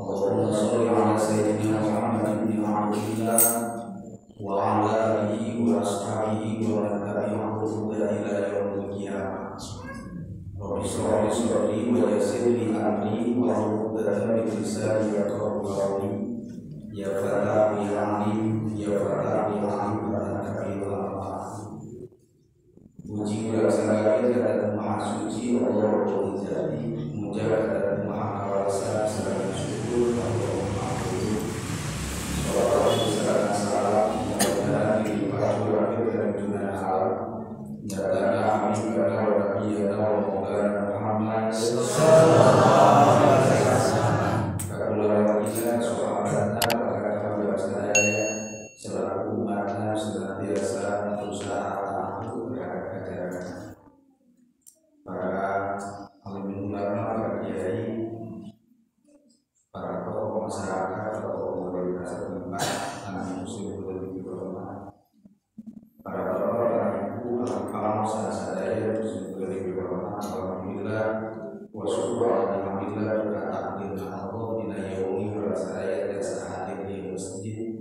Allahumma sholli ala sayyidina Muhammad ibn Abdillah wa ala alihi wa ashabihi wa man tabi'ahum ila yaumil qiyamah. Rabbi shrah li sadri wa yassir li amri wahlul 'uqdatam min lisani yafqahu qawli. Ya Fattah ya Alim, ya Fattah ya Alim, puji laksana kita Maha Suci Allah Rabbul Izzati, muja kepada Maha Kuasa serta syukur Allah Maha Agung. Salawat serta salam mudah-mudahan dilimpah dan junjungan alam nyatana habibana wa nabiyana wa maulana Muhammad sallallahu alaihi wasallam. Kaula sahabatna para sadaya selaku umatna senantiasa berusaha terhadap ajaran para alim ulama, para kiai, para tokoh masyarakat, tokoh pemerintah setempat, anak muslim lebih berhormat, para bapak, para ibu, para sadaya muslim lebih berhormat. Alhamdulillah wa syukur alhamdulillah juga takdir Allah dina yaumi wa sadaya jasa hadir di masjid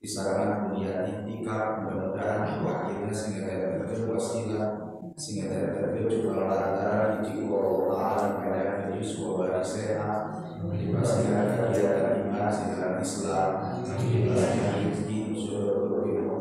disarankan niat iktikaf, mudah-mudahan akhirnya sehingga tidak wasilah sehingga tidak juga lantaran di Allah Ta'ala pada Yusuf wa sehat dipastikan kegiatan iman sehingga Islam dipastikan rezeki usul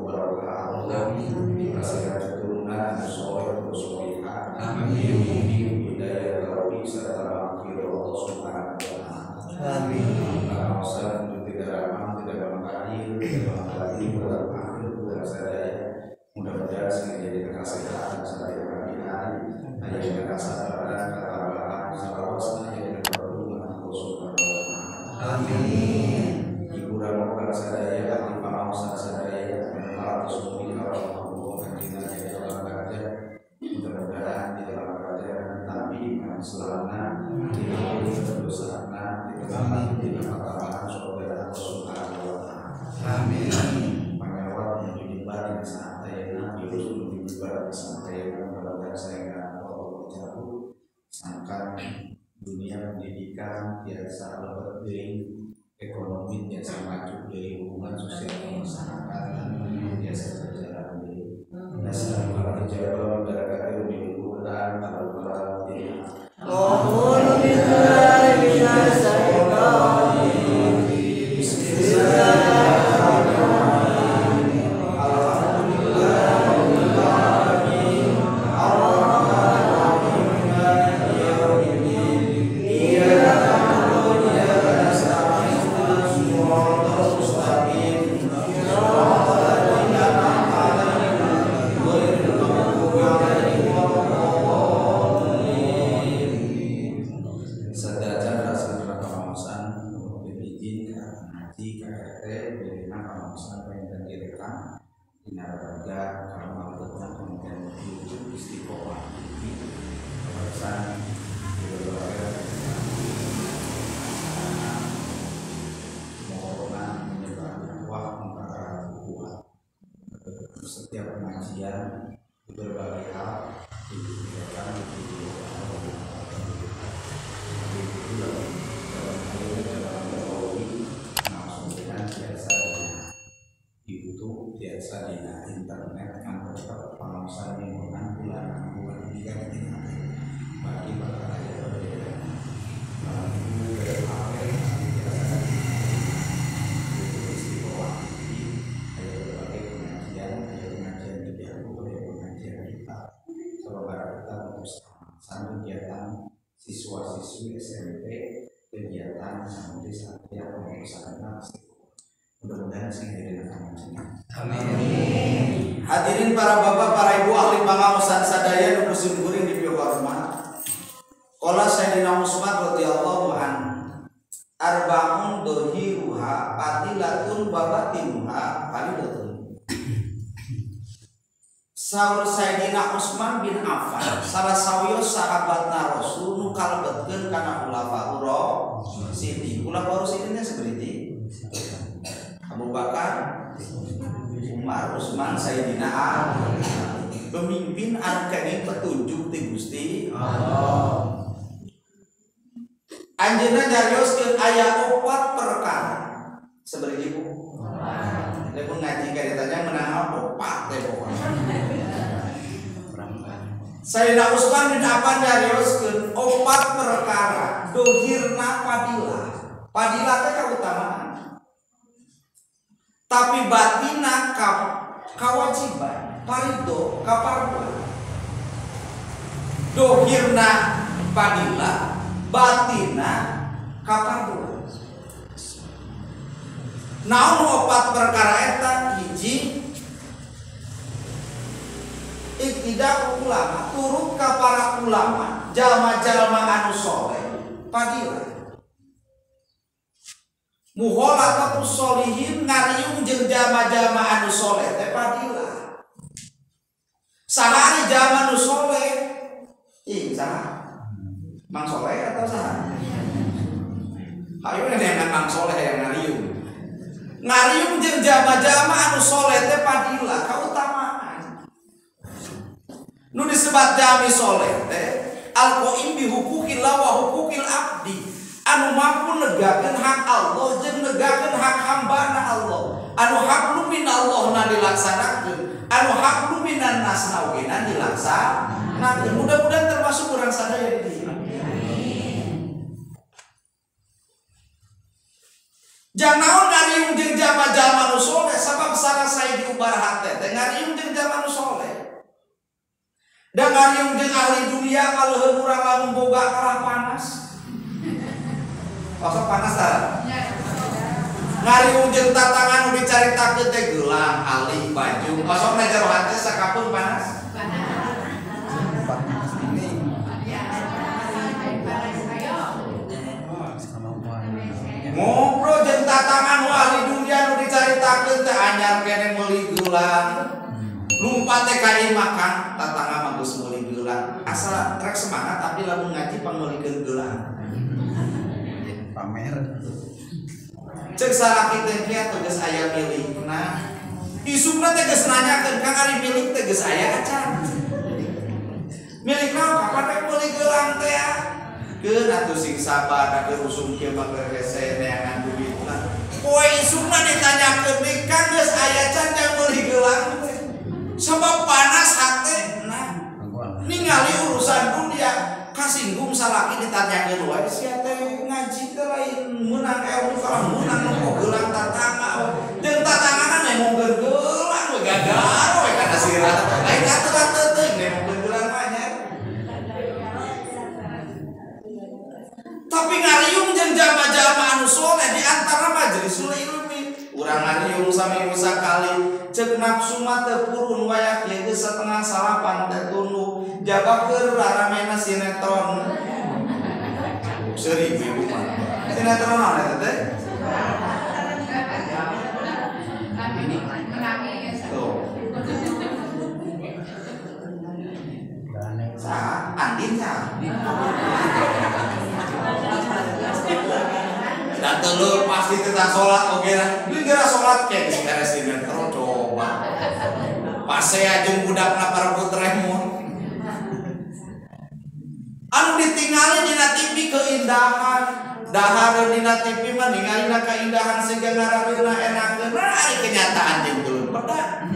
barokah Allah dipastikan keturunan soleh solehah amin hidayah taufik serta maghfirah Allah Subhanahu wa Ta'ala. Amin. Pengawasan untuk tidak ramah, tidak mengkahir, tidak mengkahir, tidak akhir, tidak sadaya. Mudah-mudahan sehingga jadi kesehatan sampai pagi hari, hanya dengan kesabaran, ketabahan, salawasna, hanya dengan perlindungan Allah Subhanahu wa Ta'ala. Amin. Ibu ramukan sadaya, ahli pengawasan sadaya, para sumbi kalau kanjina jadi dalam kerja, mudah-mudahan di dalam kerja tapi selama tidak berdosa, tidak tambahan saudara Subhanahu wa Ta'ala. Amin. Pangawat yang dibatin santayana, virus dibatin santayana, mudah-mudahan saya Allah jauh sangkan dunia pendidikan biasa lebih dari ekonomi biasa maju dari hubungan sosial masyarakat biasa berjalan dari nasional dijawab berkati lebih Quran al-Fatihah. Setiap pengajian di berbagai hal diberikan di video atau di dalam dalam teknologi langsung dengan biasa di YouTube, biasa di internet kan tetap pengawasan lingkungan bulan bulan ini kan tidak bagi para rakyat berbeda. Kegiatan siswa-siswi SMP, kegiatan santri-santri atau pesantren. Mudah-mudahan sehingga jadi. Amin. Hadirin para bapak, para ibu ahli pangaosan sadaya nu kusim kuring dipihormat. Qala Sayyidina Utsman radhiyallahu an, arba'un dohiruha fadilatun wa batinuha fadilatun. Saur Sayyidina Utsman bin Affan salah sawios sahabatna Rasul nu kalebetkeun kana khulafaur rasyidin. Khulafaur rasyidin teh seperti Abu Bakar, Umar, Utsman, Sayyidina Ali. Pemimpin anu kenging petunjuk ti Gusti Allah. Anjeunna nyarioskeun aya opat Seberiji bu? Dia pun ngaji karitanya menang opat teh pokoknya. Sayyidina Utsman bin Affan nyarioskeun opat perkara dohirna fadilah. Fadilah teh kautamaan. Tapi batina kawajiban, farido kaparduan. Dohirna fadilah, batina kaparduan. Naon opat perkara eta? Hiji, iktidak ulama, turut ka para ulama, jalma-jalma anu soleh, fadilah. Mukhalafatus sholihin ngariung jeung jalma-jalma anu soleh teh fadilah. Sahari jalma anu soleh, ih saha? Mang Soleh atau saha? Hayu nenenan Mang Soleh yang ngariung. Ngariung jeung jalma-jalma anu soleh teh fadilah, kautamaan. Nu disebat jami soleh teh al-qaim bi huquqillah wa huquqil abdi, anu mampu negakeun hak Allah jeung negakeun hak hambana Allah, anu hablum minallah na dilaksanakeun, anu hablum minan nas na oge na dilaksanakeun. Mudah-mudahan termasuk urang sadaya di dieu. Jang naon ngariung jeung jalma-jalma nu soleh, sabab sarasai diubar hate teh ngariung jeung jalma nu soleh. Da ngariung jeung ahli dunia kaleuheung urang lamun boga kalah panas. Osok panas tah? Ngariung jeung tatangan nu dicaritakeun teh gelang, ali, baju. Osok na jero hate sakapeung panas. Panas ini. Ngobrol jeung tatangan nu ahli dunia nu dicaritakeun teh anyar keneh meuli gelang. Lumpat teh ka imah Kang, tatangga mah geus meuli gelang. Asal rek semangat tapi lamun ngaji pangmeulikeun gelang. Pamer. Ceuk salaki teh kieu geus aya milikna. Isukna teh geus nanyakeun Kang ari milik teh geus aya acan. Milik naon kapan rek meuli gelang teh ya? Keun atuh sing sabar da keur usum kieu mah keur hese neangan duitna. Poe isukna ditanyakeun deui Kang geus aya can jang meuli gelang teh. Sebab panas hate nah ningali urusan dunia kasinggung salaki ditanyakeun wae sia teh ngaji teh lain meunang ilmu kalah meunang nu gelang tatangga jeung tatangana nemongkeun gelang we gagal we kana sirah lain atuh teuing nemongkeun gelang mah nya. Tapi ngariung jeung jalma-jalma anu soleh di antara majelisul ilmi urang ngariung saminggu sakali ceuk nafsu mah teu purun wayah ieu geus 8:30 teh tunduh jaga keur raramena sinetron. Seuri ibu mah. Sinetron naon eta teh? Tuh. Saha? Andin saha? Dan telur pasti tentang sholat oke lah. Ini gara sholat kayak geus beres sinetron coba. Pasea jeung budakna parebut remote. Anu ditingali dina TV keindahan, dahareun dina TV mah ningalina keindahan sehingga ngarareuna enakeun. Nah, ari kenyataan jeung teu peda.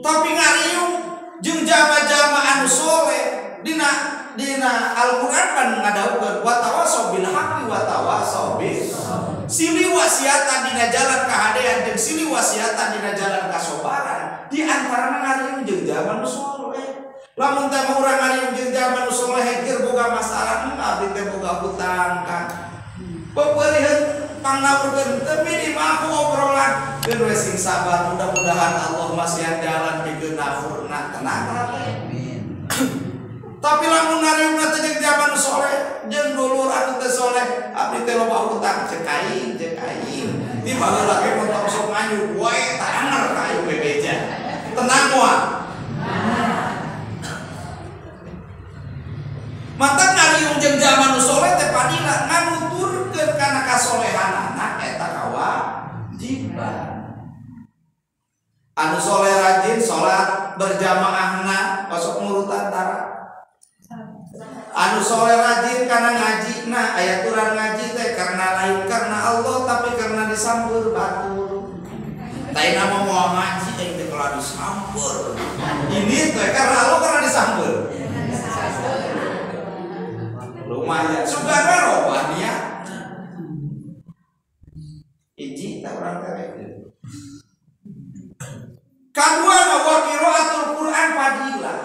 Tapi ngariung jeung jalma-jalma anu soleh dina dina Al-Qur'an pan ngadawukeun wa tawassaw bil haqqi wa tawassaw bis silih wasiatan dina jalan kahadean jeung silih wasiatan dina jalan kasobaran. Di antarana ngariung jeung jalma nu soleh. Lamun teh urang ngariung jeung jalma nu soleh keur boga masalah abdi teh boga hutang Kang. Peupeuriheun pangnaurkeun teu minimal ku obrolan keun we sing sabar mudah-mudahan Allah masihan jalan pikeun nafurna tenang teh. Tapi lamun ngariungna teh jeung jalma nu soleh jeung dulur anu teh soleh abdi teh loba hutang ceuk aing ceuk aing. Di baheula ge mun tong sok nganyuk wae tanger ka aing bebeja. Tenang moal. Mata ngariung jeung jalma nu soleh teh fadilah nganuturkeun kana kasolehanana eta kawajiban. Anu soleh rajin salat berjamaahna osok nurutan tara. Anu soleh rajin kana ngaji na aya aturan ngaji teh karena Ini tuh karena lo karena disambel. Lumayan. Sugana robah niat. Hiji tak urang teh. Kadua wa qiraatul Quran fadilah.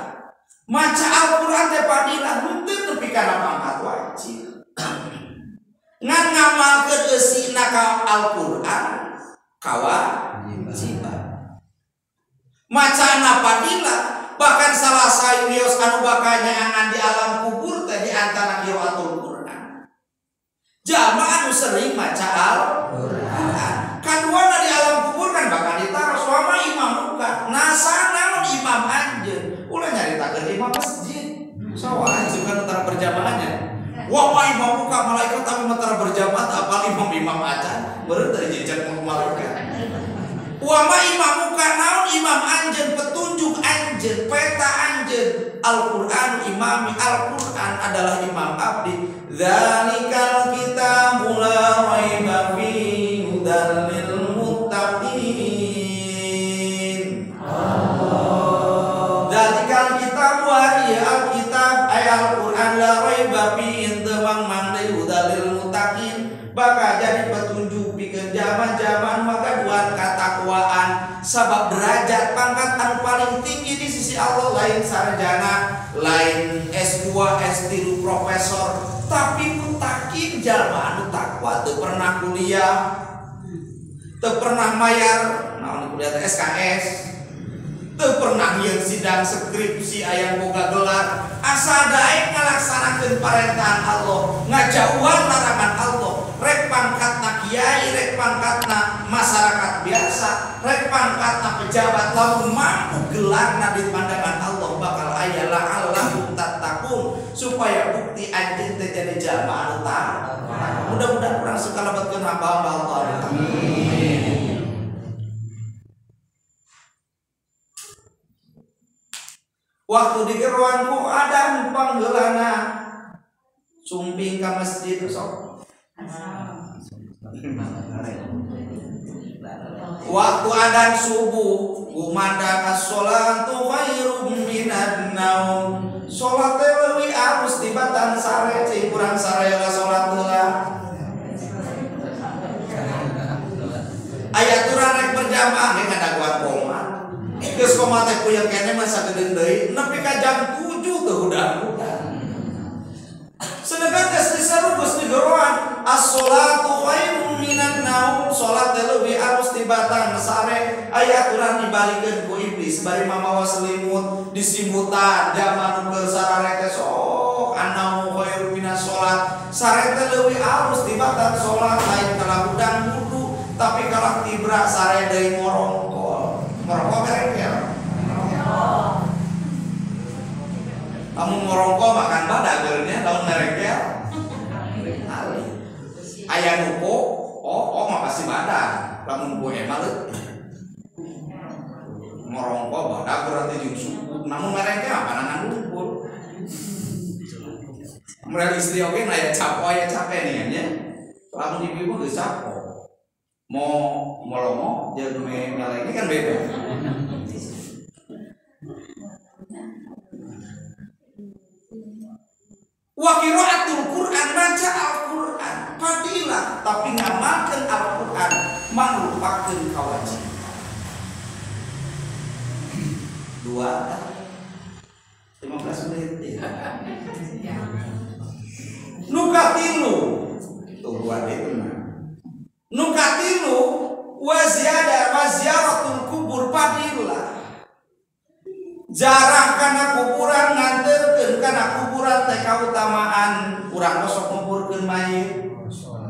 Maca Al-Quran teh fadilah henteu nepi kana pangkat wajib. Ngan ngamalkeun eusina ka Al-Quran kawajiban. Macana fadilah bahkan salah sawios anu bakal nyaangan di alam kubur teh di antara qiraatul Quran. Jamaah anu sering maca Al-Quran. Kaduana di alam kubur kan bakal ditaros wama imam buka. Nasa naon imam anjeun. Ulah nyaritakeun imam masjid. Sawa anjeun kan antara berjamaahnya. Wama imam buka malaikat tapi antara berjamaah apal imam-imam acan. Beureum teh jejak malaikat. Wama imamuka naon imam anjeun petunjuk anjeun peta anjeun Al-Qur'an imami Al-Qur'an adalah imam abdi. Dzalikal kitabu la raiba fihi hudal lil muttaqin. Allah. Dzalikal kitabu ari Alkitab ay Al-Qur'an la raiba fihi teu mang deui hudal lil muttaqin bakal jadi petunjuk pikeun zaman-zaman maka buat katakwaan sabab derajat pangkat anu paling tinggi di sisi Allah lain sarjana lain S2 S3 profesor tapi mutakin jalma anu takwa teu pernah kuliah teu pernah mayar naon kuliah teh SKS teu pernah nyieun sidang skripsi aya boga gelar asal daek ngalaksanakeun parentahan Allah ngajauhan larangan Allah rek pangkatna kiai rek pangkatna masyarakat biasa rek pangkatna pejabat lamun mampu gelarna di pandangan Allah bakal aya la'allahum tattaqun supaya bukti anjeun teh jadi jalma anu takwa. Mudah-mudahan urang suka lebetkeun hamba-hamba Allah. Amin. Waktu di geroanku ada panggeulana sumping ka masjid sok. Waktu adzan subuh kumandang as-sholatu khairum minan naum. Salat teh leuwih alus tibatan sare cai kurang sare lah salat heula. Aya aturan rek berjamaah ge ngadaguan koma. Geus koma teh puyeng keneh mah sagedeung deui nepi ka jam 7 teu hudang-hudang. Sedangkan geus diseru geus digoroan as-sholatu khairum minan naum, salat teh leuwih alus tibatan sare. Aya aturan dibalikeun ku iblis bari mamawa selimut disimbutan zaman nu keur sarare teh sok annaumu khairum minas sholat. Sare teh leuwih alus tibatan salat lain kalah hudang wudu tapi kalah tibra sare deui morongkol. Morongkol merengkel. Kamu morongkol makan badak geurnya lamun merengkel. Aya nu po, oh mah pasti badak. Lamun poe mah leutik. Morongkol badak berarti jeung suku. Namun merengkel apa nangan lumpur. Mereka istri oge aya capo aya capek nih nya. Lamun ibu-ibu geus capo. Mau molomo jeung melenge kan beda. Wa qiraatul Quran maca Al-Quran fadilah tapi ngamalkeun Al-Quran mangrupakeun kewajiban. 2 15 menit. Nu katilu tungguan itu mah. Nu katilu wa ziyada wa ziyaratul kubur fadilah. Jarah kana kuburan nganterkeun kana kuburan teh kautamaan urang sok nguburkeun mayit.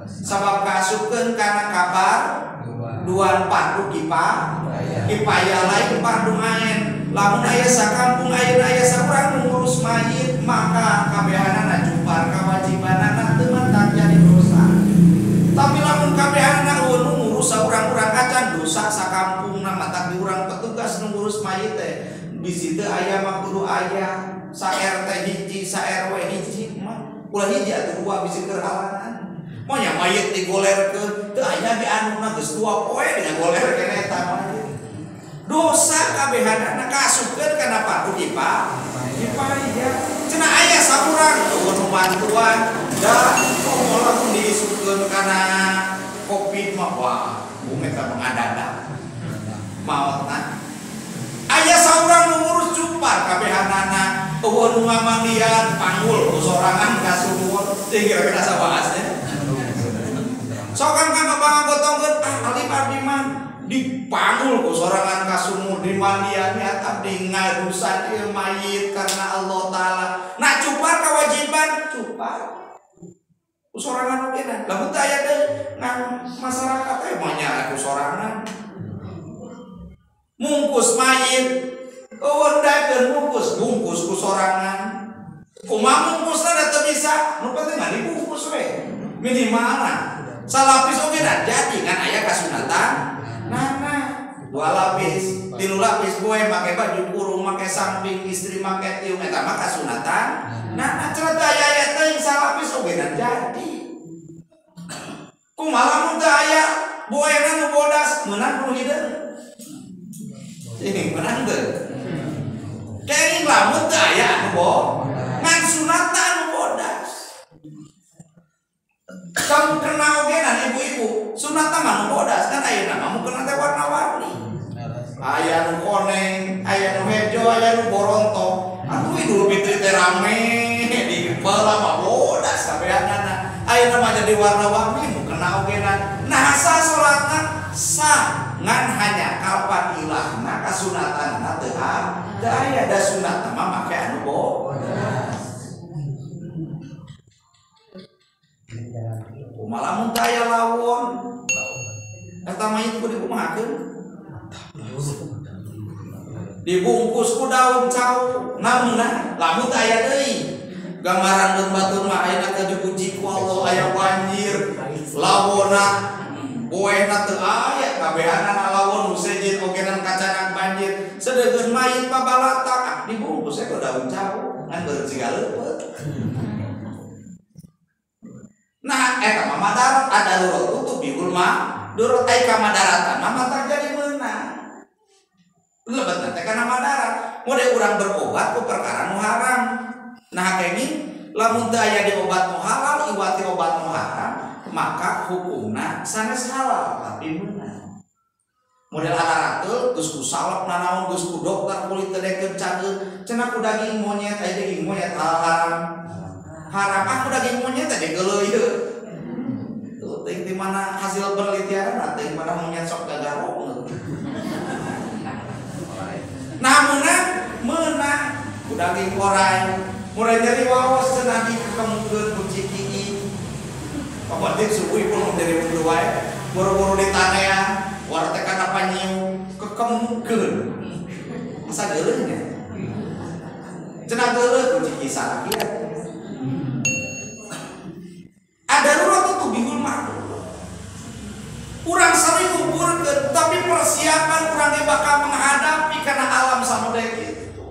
Sabab kaasupkeun kana kabar duan fardu kifayah lain fardu ain. Lamun aya sakampung ayeuna aya saurang ngurus mayit maka kabehanana jupar kawajibanana teu mantak jadi dosa. Tapi lamun kabehanana eueuh nu ngurus saurang-urang acan dosa sakampungna matak diurang petugas nu ngurus mayit teh. Bisi teu aya mah kudu aya sa RT hiji sa RW hiji mah ulah hiji atuh dua bisi keur halangan. Moal mayit digolerkeun teu aya ge anuna geus 2 poe dina goler keneh eta mayit. Dosa kabehanana kaasupkeun kana fardu kifayah. Cenah aya saurang eueuh nu bantuan da komo lamun diisupkeun kana Covid mah wah bumi eta mengadadak maotna. Aya saurang nu ngurus cupar kabehanana eueuh nu ngamandian panggul ku sorangan ka sumur teh kira-kira sabaasnya. Sok kang kang gotongkeun ah alim abdi mah dipanggul ku sorangan ka sumur dimandian atap di ngadusan ieu mayit karena Allah taala. Nah cupar kewajiban cupar ku sorangan oge nah lamun teu aya deui ngan masyarakat teh mah ku sorangan mungkus mayit eueuh daekeun mungkus bungkus ku sorangan kumaha mungkusna da teu bisa nu penting mah dibungkus we minimalna salapis oge da jadi kan aya kasunatan nah dua lapis tilu lapis boe make baju kurung make samping istri make tiung eta mah kasunatan nah cenah teu aya aya teuing salapis oge da jadi kumaha lamun teu aya boena nu bodas meunang nu hideung ini menang teu kenging lamun teu aya anu bo ngan sunatna anu bodas kamu kena ogenan ibu-ibu sunatna mah nu bodas kan ayeuna mah mukena teh warna-warni aya nu koneng aya nu hejo aya nu boronto atuh Idul Fitri teh rame di belah mah bodas kabehanana ayeuna mah jadi warna-warni mukena ogenan nah sah salatna sah ngan hanya kalpan ilahna kasunatanna teu aya da sunatna mah make anu bodas. Kumaha lamun teu aya lawon eta mayit kudu dikumahakeun dibungkus ku daun cau namunna lamun teu aya deui gambaran deun batur mah ayeuna teh diuji ku Allah aya banjir lawonna boehna teu aya kabehanana lawon nu sejen ogenan kacanak banjir sedeukeun mayit pabalatak ah dibungkus we ku daun cau ngan beureut siga leupeut. Nah eta mah madarat ada darurat tutup bihul mah darurat ai ka madaratan mah matak jadi meunang lebetna teh kana madarat mode urang berobat ku perkara nu haram. Nah kenging lamun teu aya di obat nu halal iwati obat nu haram maka hukumna sanes halal tapi meunang. Model alarateul geus ku salep nanaon geus ku dokter kulit teh dekeun cageut cenah ku daging monyet aya daging monyet halal haram haram aku daging monyet teh geuleuh ieu tuh teuing di mana hasil penelitian teuing mana monyet sok gagarong. Nah meunang ku daging orai mulai nyeri waos cenah dikemungkeun ku cikii pabatik subuh pun dari mundur wae boro-boro ditanean war teh kana panyiu kekemungkeun asa geuleuh nya cenah geuleuh ku ciki sakit. Ada darurat itu bihul makhluk. Urang sering nguburkeun tapi persiapan urang ge bakal menghadapi karena alam samudaya kitu.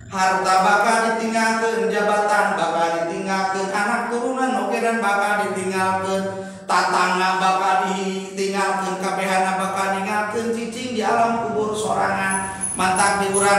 Harta bakal ditinggalkeun, jabatan bakal ditinggalkeun, anak turunan oge dan bakal ditinggalkeun, tatangga bakal ditinggalkeun, kabehana bakal ninggalkeun cicing di alam kubur sorangan. Mantak di urang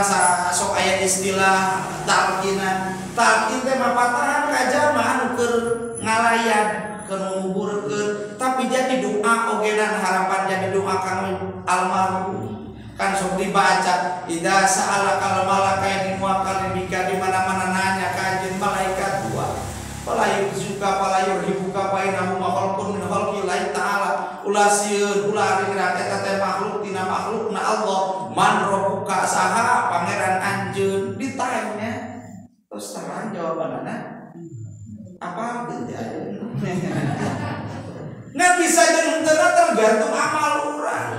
sok aya istilah talkinan. Talkin teh mah patahan ka jalma anu keur ngalayan keur nguburkeun tapi jadi doa oge dan harapan jadi doa kang almarhum. Kan sok dibaca idza sa'ala kal malakaini muwakkal bika di mana-mana nanya ka anjeun malaikat dua. Fala yuzuka fala yurhibuka fa innahu makhluqun min khalqi ta'ala. Ulah sieun ulah ringrang eta teh makhluk tina makhlukna Allah. Man rabbuka saha pangeran anjeun ditanya. Terus terang jawabanana apa teu ayeuna. Nggak bisa jeung henteu tergantung amal urang.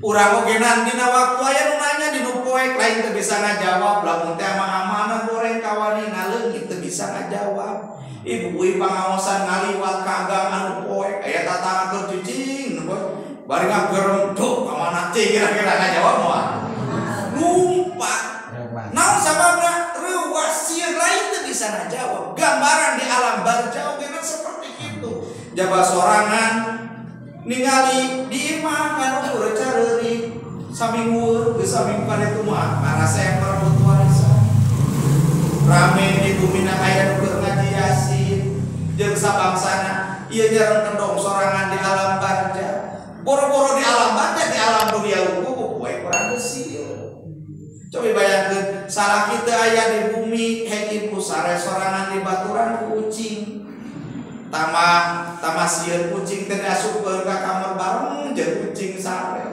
Urang oge dina waktu aya nu nanya di nu poek lain teu bisa ngajawab lamun teh ama-amana goreng kawanina leungit teu bisa ngajawab. Ibu ieu pangaosan ngaliwat ka agam anu poek aya tatangga keur cicing bari ngagerem duk ka mana cing kira-kira ngajawab moal. Lumpat. Naon sababna reuwas sieun lain teu bisa ngajawab. Gambaran di alam barzah oge seperti itu. Jaba sorangan ningali di imah kan ukur careurik Saminggu geus saminggu kana itu mah karasa perebut warisan. Rame di bumi na aya nu keur ngaji Yasin jeung sabangsana ieu nyareng kendong sorangan di alam barja. Boro-boro di alam barja di alam dunia unggul poe kurang geus. Coba bayangkeun salah kita aya di bumi hiji ku sare sorangan di baturan ku ucing. Tama sieun kucing teh diasupkeun ka kamar bareng jeung kucing sare.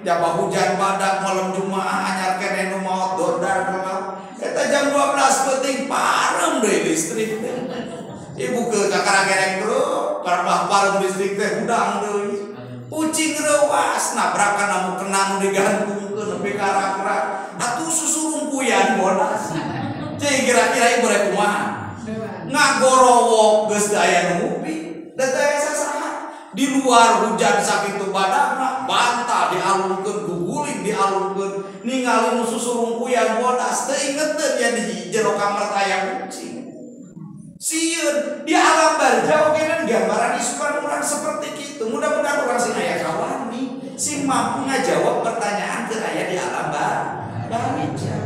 Jaba hujan badak malam Jumaah anyar keneh nu maot dordar gelap. Eta jam 12 peuting parem deui listrik teh. Ibu ke kakara gereng terus karena parem listrik teh hudang deui. Kucing reuas nabrakan namu kena nu digantungkeun nepi ka rak-rak. Atuh susurungkuyan bodas. Cing kira-kira ieu rek kumaha? Ngagorowok geus aya nu ngopi, da teu aya sasaha. Di luar hujan sakitu badakna, bantal dialungkeun, guguling dialungkeun, ningali nu susurungkuyan bodas teu ingeteun ya di jero kamar aya kucing. Sieun di alam barja oge gambaran isukan urang seperti kitu. Mudah-mudahan urang sing aya kawani, sing mampu ngajawab pertanyaan keur aya di alam barja.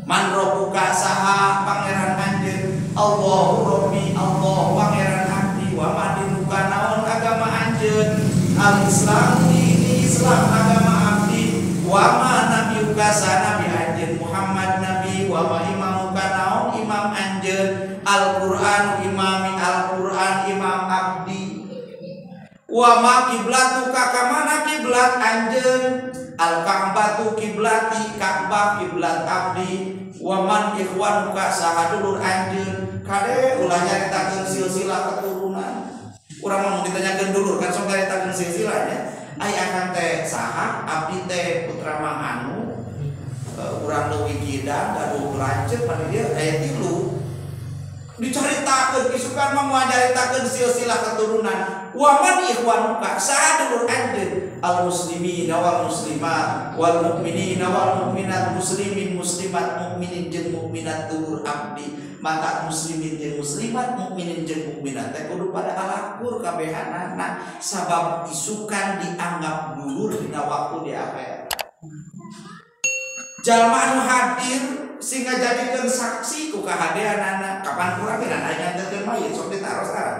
Man rabbuka saha pangeran anjeun? Allahu Rabbi, Allah pangeran abdi. Wa ma dinuka naon agama anjeun? Al-Islam ini Islam agama abdi. Wa ma nabiyuka sa nabi anjeun? Muhammad nabi. Wa ma imamuka naon imam anjeun? Al-Qur'an imami, Al-Qur'an imam abdi. Wa ma kiblatuka kamana kiblat anjeun? Al-Ka'batu kiblati, Ka'bah kiblat abdi. Wa man ikhwanuka saha dulur anjeun? Kade ulah nyaritakeun silsilah keturunan. Urang mah mun ditanyakeun dulur kan sok nyaritakeun silsilahnya. Ai akang teh saha? Abdi teh putra Mang Anu. Urang leuwih kidang gaduh lanceuk pada dia aya tilu. Dicaritakeun isukan mah moal nyaritakeun silsilah keturunan. Wa man ikhwanuka saha dulur anjeun? Al muslimina wal muslimat wal mu'minina wal mu'minat, muslimin muslimat mukminin jeung mukminat dulur abdi. Mata muslimin jeung muslimat mukminin jeung mukminat teh kudu pada alakur kabehanana sabab isukan dianggap dulur dina waktu di akhirat. Jalma anu hadir sing ngajadikeun saksi ku kahadeanana kapan kurang dina nyanterkeun mayit sok ditaros arah.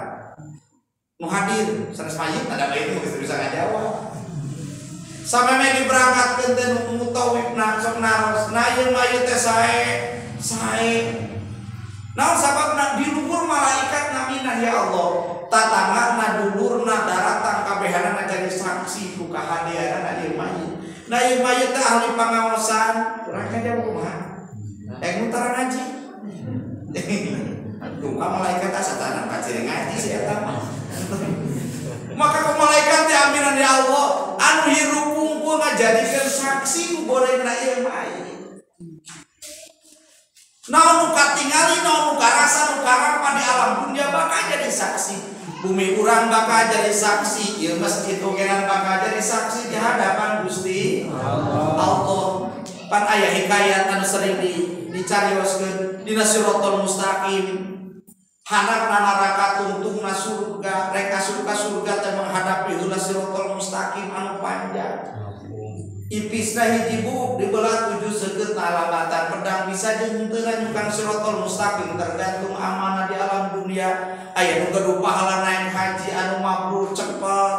Nu hadir sanes mayit ada mayit mah geus bisa ngajawab. Sameme diberangkatkeun teh nu mutawifna sok naros, nah ieu mayit teh sae sae. Naon sababna di luhur malaikat ngaminah ya Allah, tatangana dulurna daratang kabehanana jadi saksi ku kahadeanana ieu mayit. Nah ieu mayit teh ahli pangaosan, urang ngajawab kumaha? Ek nu tara ngaji. Duka malaikat asa tanah kaciri ngaji si eta mah. Maka ku malaikat teh aminan ya Allah, anu hirup kungkul ngajadikeun saksi ku gorengna ieu mayit. Naon nu katingali, naon nu karasa, nu karapa di alam dunia bakal jadi saksi. Bumi urang bakal jadi saksi, ieu masjid ogenan bakal jadi saksi di hadapan Gusti Allah. Pan aya hikayat anu sering dicarioskeun dina Siratal Mustaqim. Handapna neraka tungtungna surga, rek asup ka surga teh menghadapi heula Siratal Mustaqim anu panjang. Ipisna hiji buuk dibelah 7 seukeut alabatan pedang bisa jeung henteu nyukang Siratal Mustaqim tergantung amanah di alam dunia. Aya nu gaduh pahala naik haji anu mabrur cepet,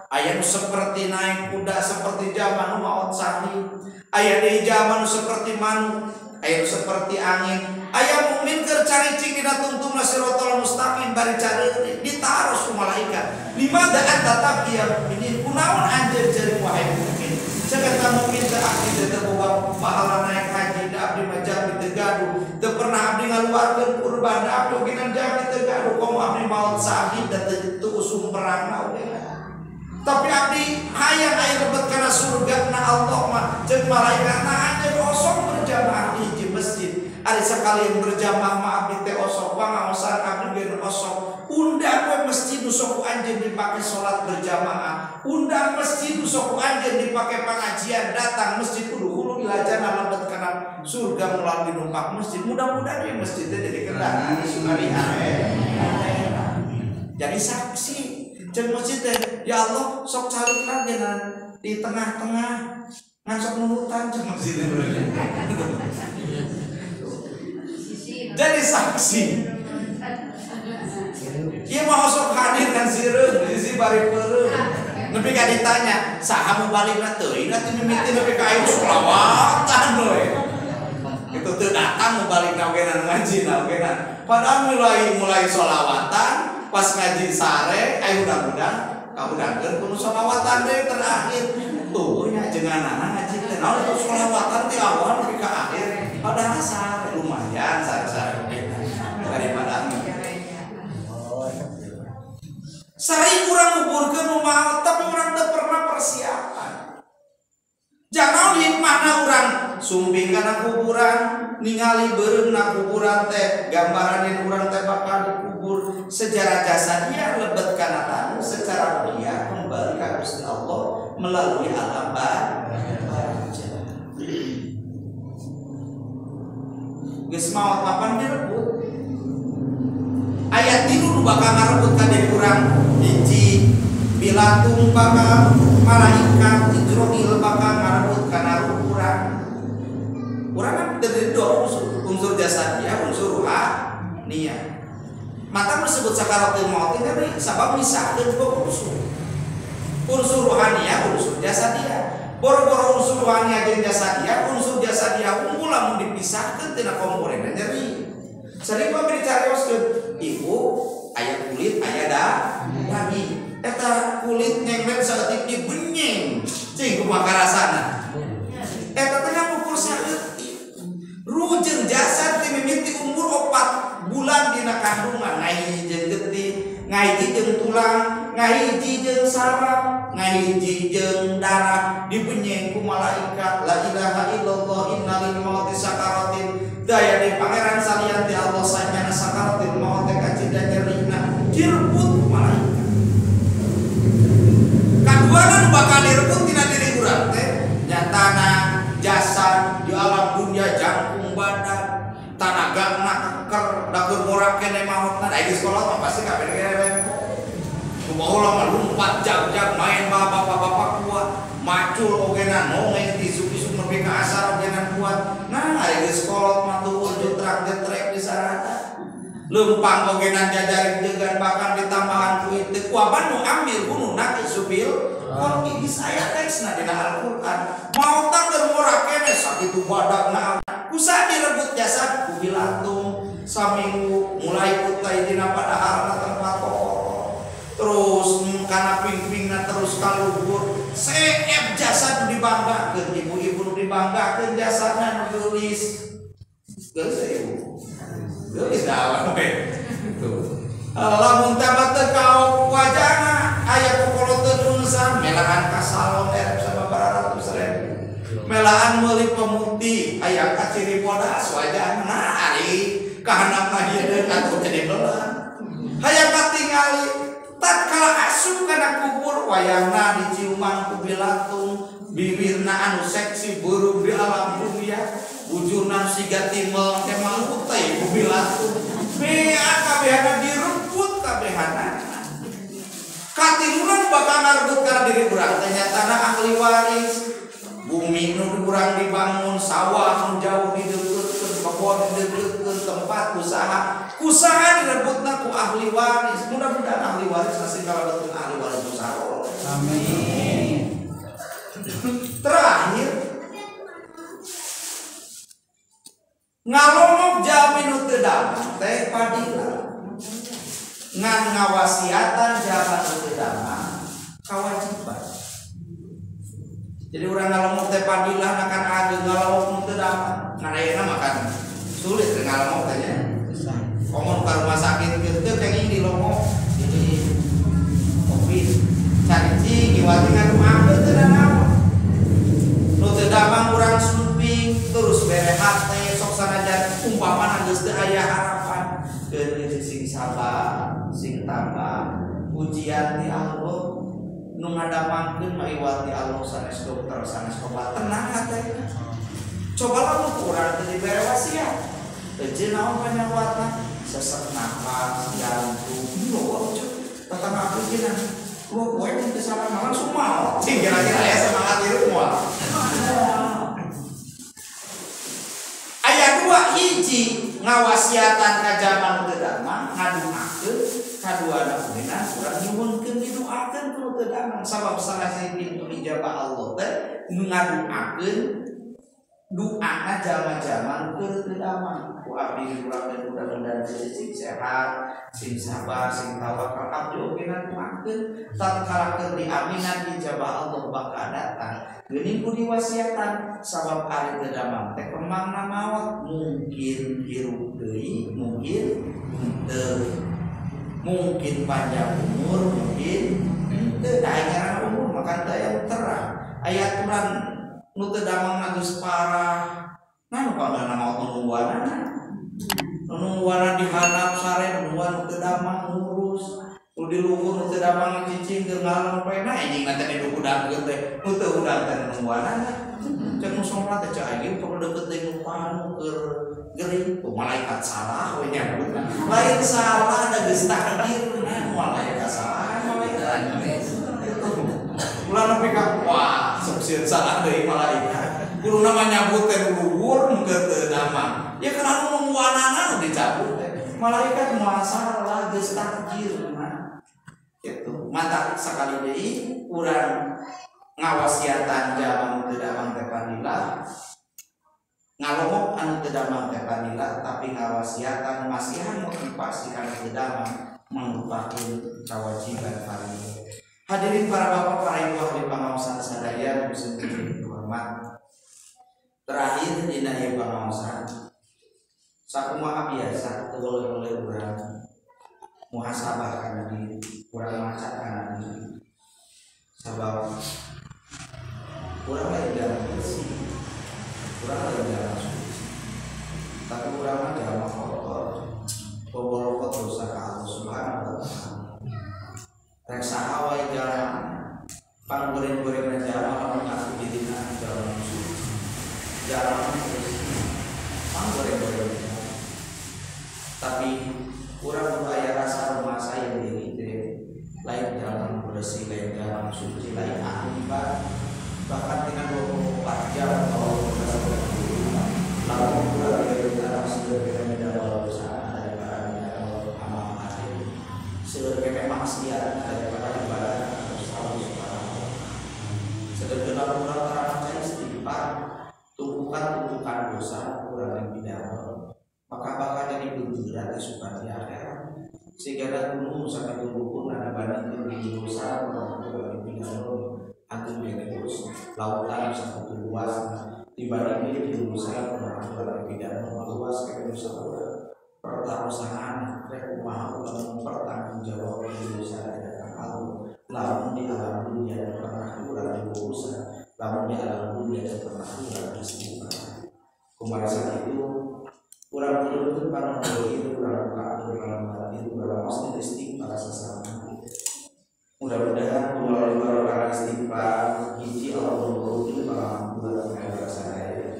aya nu seperti naik kuda seperti zaman nu maot sahih, aya deui zaman nu seperti manuk, aya nu seperti angin. Aya mukmin keur caricing dina tungtungna Siratal Mustaqim bari careureun ditaros ku malaikat. Limada anta tabki ya mukminin, kunaon anjeun ceurik wahai mukmin? Ceketa mukmin teh abdi teh boga pahala naik haji, da abdi mah jami teu gaduh, teu pernah abdi ngaluarkeun kurban, da abdi ogenan jami teu gaduh, komo abdi maot sahid da teu usum perang na ogenan. Tapi abdi hayang aya lebet kana surga na Allah mah jeung malaikatna anjeun osok berjamaah di hiji masjid. Ari sakalian berjamaah mah abdi teh osok, pangaosan abdi ge osok. Undang we masjid nu sok ku anjeun dipake salat berjamaah, undang masjid nu sok ku anjeun dipake pengajian, datang masjid kudu hulu ila jannah lebet kana surga melalui numpak masjid. Mudah-mudahan di masjid teh jadi kendaraan sukari akhirat. Jadi saksi jeung masjid teh ya Allah sok calikna di tengah-tengah. Ngan sok nurutan cuma sini. Jadi saksi. Ieu mah sok hadir kan sireun, sisi bari peureum. Nepi ka ditanya, saha mu balikna teuing atuh mimiti nepi ka aing sholawatan we. Itu teu datang mu balikna oge ngaji na oge. Padahal mulai sholawatan, pas ngaji sare aing hudang-hudang kahudangkeun kudu sholawatan deui terakhir. Tuh nya jenganana ngaji teh naon itu sholawatan ti awal nepi ka akhir. Padahal sare lumayan sare-sare oge daripada sering urang nguburkeun nu maot tapi urang teu pernah persiapan. Jangan hikmahna urang sumping kana kuburan, ningali beureumna kuburan teh gambaran yen urang teh bakal dikubur. Sejarah jasadnya lebet kana taneuh secara ruhiyah kembali ka Gusti Allah melalui alam barzah. Geus maot kapan direbut? Ayat tilu nu bakal ngarebut ka diri urang. Hiji bilatung bakal malaikat Ijroil bakal ngarebut kana ruh urang. Urang kan dari dua unsur, unsur jasadiah, unsur ruhaniah. Mata disebut sakaratul maut kan sabab misahkeun dua unsur. Unsur ruhaniah, unsur jasadiah. Boro-boro unsur ruhaniah jeung jasadiah, unsur jasadiah unggul lamun dipisahkeun tina komponen nyeri. Sering mah dicarioskeun ibu aya kulit aya daging. Eta kulit nyenglet saeutik dibenyeng. Cing kumaha karasana. Eta teh ngukur saeutik. Ruh jeung jasad ti mimiti umur 4 bulan dina kandungan ngahiji jeung getih, ngahiji jeung tulang, ngahiji jeung saraf, ngahiji jeung darah dibenyeng ku malaikat. La ilaha illallah innalil mauti sakaratin. Daya di pangeran salian ti Allah sanyana sakaratil maut kacida nyerina direbut ku malaikat. Kaduana nu bakal direbut tina diri urang teh nyatana jasad di alam dunia jangkung badan tanagana keker dakur morak kene maotna da geus kolot mah pasti kabeh ge rempok. Kumaha mah lumpat jag-jag main bapak-bapak kuat macul ogena nongeng isuk-isuk nepi ka asar ogena kuat. Nah ari geus kolot mah tuur jutrak jetrek di sarana. Leumpang ogena jajarin jegan bahkan ditambahan ku itu kuaban nu ambil bunuh nak isupil kon geus aya teksna dina Al-Qur'an. Maotan keur morak kene sakitu badagna kusaha direbut jasad ku bilatung saminggu mulai kutai dina padaharna tempat kokoro terus kana pingpingna terus kaluhur seep jasad dibanggakeun ibu-ibu nu dibanggakeun jasadna nu geulis geus ibu geulis dalam we tuh lamun teh teu kaok wajahna aya kokoloteun unsan melaan ka salon erep sababaraha ratus ribu melaan meuli pemutih aya kaciri bodas wajahna ari kahandapna hideung atuh jadi belah hayang katingali tatkala asup kana kubur wayahna diciuman ku bilatung bibirna anu seksi beureum di alam dunia bujurna siga timel teh malutai ku bilatung bea kabehana direbut kabehana katilunan bakal ngarebut kana diri urang teh nyatana ahli waris bumi nu kurang dibangun sawah nu jauh dideukeutkeun kebon dideukeutkeun tempat usaha kusaha direbutna ku ahli waris. Mudah-mudahan ahli waris masih kalebetkeun ahli waris usaha. Amin. Terakhir ngalongok jalmi nu teu damang teh padilah ngan ngawasiatan jalma nu teu damang kawajiban. Jadi urang ngalongok teh padilah nakan ageung ngalongok nu teu damang ngan ayeuna mah kan sulit teh ngalongok teh nya. Komo ka rumah sakit kieu kenging dilongok di Covid cari iwati ka rumah teu naon. Nu teu damang urang sumping terus bere hate sok sanajan umpamana geus teu aya harapan keur sing sabar sing tabah ujian ti Allah nu ngadamangkeun mah iwati Allah sanes dokter sanes obat tenang hate. Coba lamun urang teu dibere wasiat teu naon panyawatna sesek napas jantung loba tetangga aku cenah Dua poe mun teu sabar langsung maot. Cing kira-kira aya semangat hirup moal. Aya dua hiji ngawasiatan ka jalma nu teu damang ngaduakeun kaduana kumenan urang nyuhunkeun didoakeun ku nu teu damang sabab salah sahiji pintu ijabah Allah teh nu ngaduakeun doana jalma-jalma nu teu damang ku abdi urang teh mudah-mudahan sing sehat sing sabar sing tawakal abdi oge ngaduakeun tatkala keur diaminan ijabah Allah bakal datang geuning ku diwasiatan sabab ari teu damang teh kemangna maot mungkin hirup deui mungkin henteu mungkin panjang umur mungkin henteu da aya umur maka teu aya terang aya aturan nu teu damang geus parah nah nu pangana maot nungguanana nungguanana dihandap sare nungguan nu teu damang ngurus nu di luhur nu teu damang cicing keur ngalempena anjing teh dihudangkeun teh nu teu hudang teh nungguanana cek nu salat teh cek aing tong deukeut deui nu panu keur gering tuh malaikat salah we nyabut lain salah da geus takdirna malaikat salah malaikat ulah nepi ka wah sok sieun salah deui malaikat kuduna mah nyabut teh luhur nu teu damang ya kana nu nungguanana nu dicabut teh malaikat moal salah geus takdirna kitu mata sakali deui urang ngawasiatan jalma nu teu damang teh panilah ngalomok anu teu damang teh panilah tapi ngawasiatan masihan motivasi kana teu damang mangrupakeun kewajiban fardhu. Hadirin para bapak, para ibu ahli pangaosan sadaya nu dihormat. Terakhir dina ieu pangaosan sakumaha biasa teu boleh-boleh urang muhasabah kana diri, urang maca kana diri. Sabab urang lain jalan bersih, urang lain jalan suci, tapi urang mah jalma kotor, bobolokot dosa ka Allah Subhanahu wa taala. Rek saha wae jalma panggoreng-gorengna jalma lamun ngaku dirina jalma suci, jalma bersih, panggoreng-goreng. Tapi urang kudu aya rasa rumasa yang diri teh lain jalma bersih, lain jalma suci, lain ahli ibadah. Bahkan dengan 24 jam kalau kita lalu kurang dari sebenarnya dalam dosa daripada amal hati sebenarnya maksiat daripada ibadah Allah Subhanahu wa taala. Sebenarnya kurang terang istighfar tumpukan-tumpukan dosa kurang yang tidak maka bakal jadi berat suka di akhirat sehingga gunung sampai tumbuh ada banding di dosa kurang tidak agung terus lautan sangat luas dibanding di dosa kurang tidak luas kayak dosa pertaruhan rek kumaha urang mempertanggungjawab dosa dari Allah lamun di alam dunia pernah urang dosa lamun di alam dunia pernah urang istighfar kumaha itu urang betul-betul panon itu urang buka urang batin urang mesti istighfar sesama. Mudah-mudahan melalui barokah istighfar hiji Allah itu pengampunan dosa saya.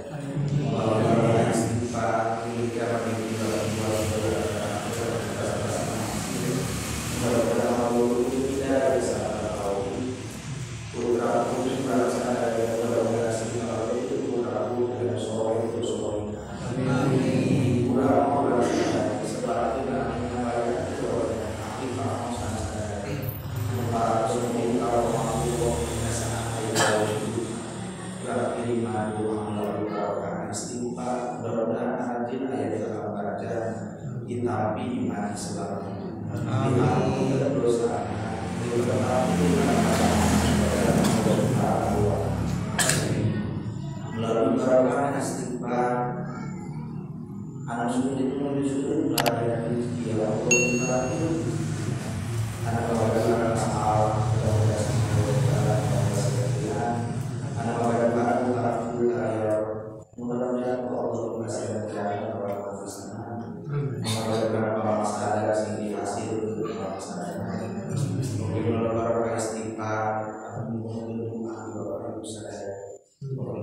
Melalui barokah istighfar kita mudah-mudahan Allah kita bisa tahu putra putri bangsa mudah-mudahan istighfar itu putra putri soleh itu soleh. Amin. Kurang seperti tapi iman sebab dosa melalui barokah istighfar anak sulit menyusul melalui rezeki ya Allah anak keluarga soal anak keluarga mudah-mudahan Allah masih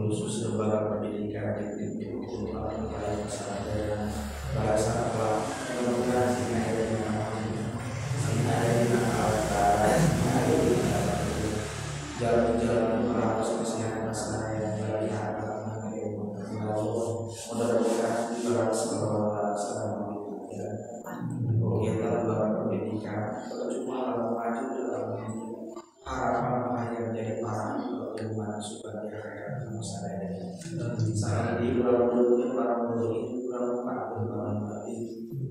khusus lembaga pendidikan di bahasa Harapan hayang jadi para keturunan supaya hayang masyarakat. Saat ini kurang dulu, kurang dulu, kurang kurang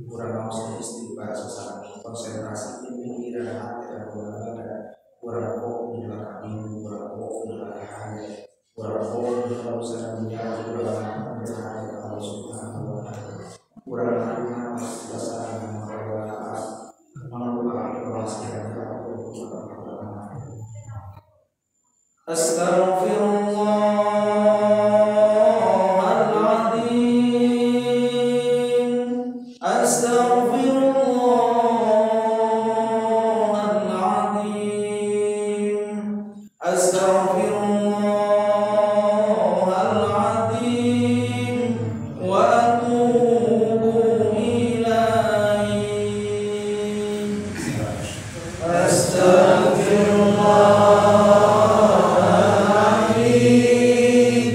kurang mau istighfar sesaat konsentrasi pikiran hati dan ibadah kurang fokus dalam ilmu, kurang fokus dalam hati, kurang fokus dalam usaha dunia, kurang hati Allah Subhanahu wa Ta'ala, kurang nafas dasar nafas Astaghfirullahaladzim, astaghfirullahaladzim, astaghfirullahaladzim, wa atubu ilaih. Astaghfirullahaladzim,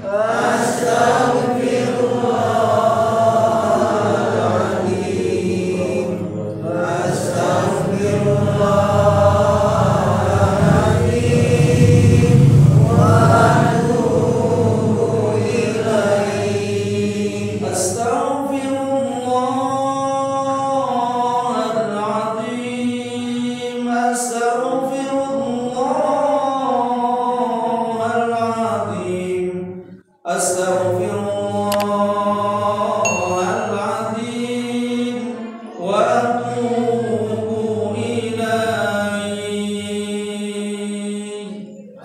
astaghfirullahaladzim, astaghfirullahaladzim, wa atubu ilaih. Astaghfirullahaladzim, astaghfirullahaladzim, astaghfirullahaladzim, wa atubu ilaih.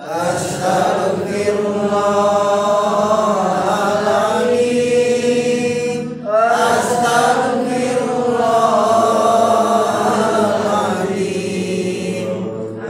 Astaghfirullahaladzim, astaghfirullahaladzim,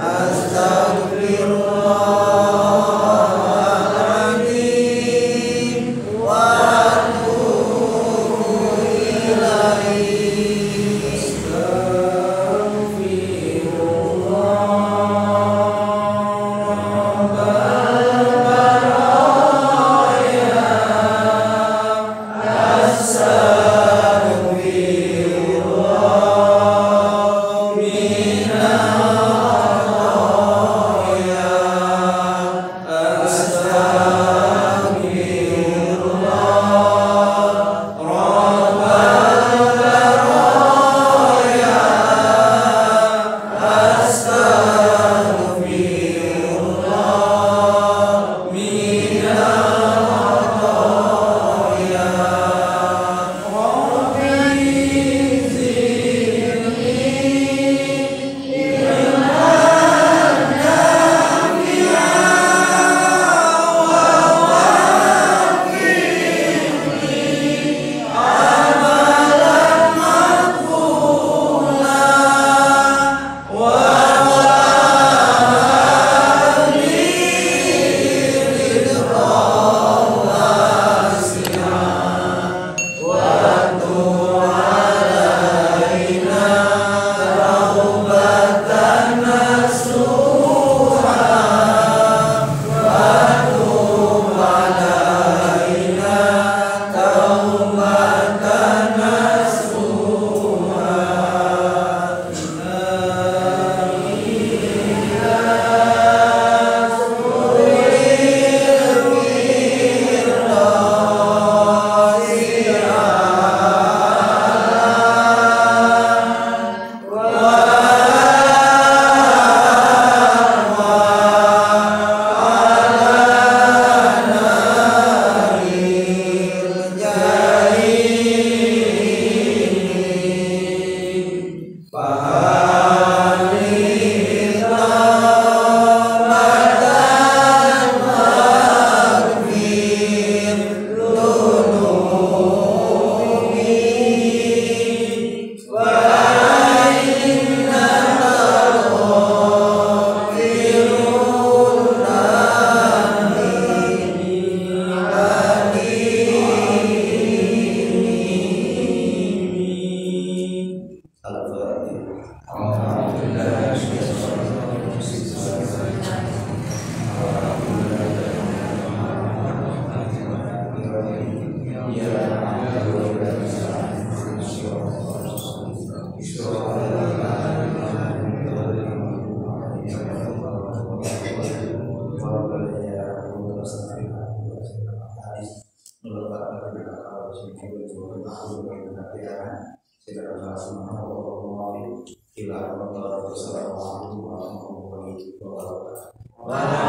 Wa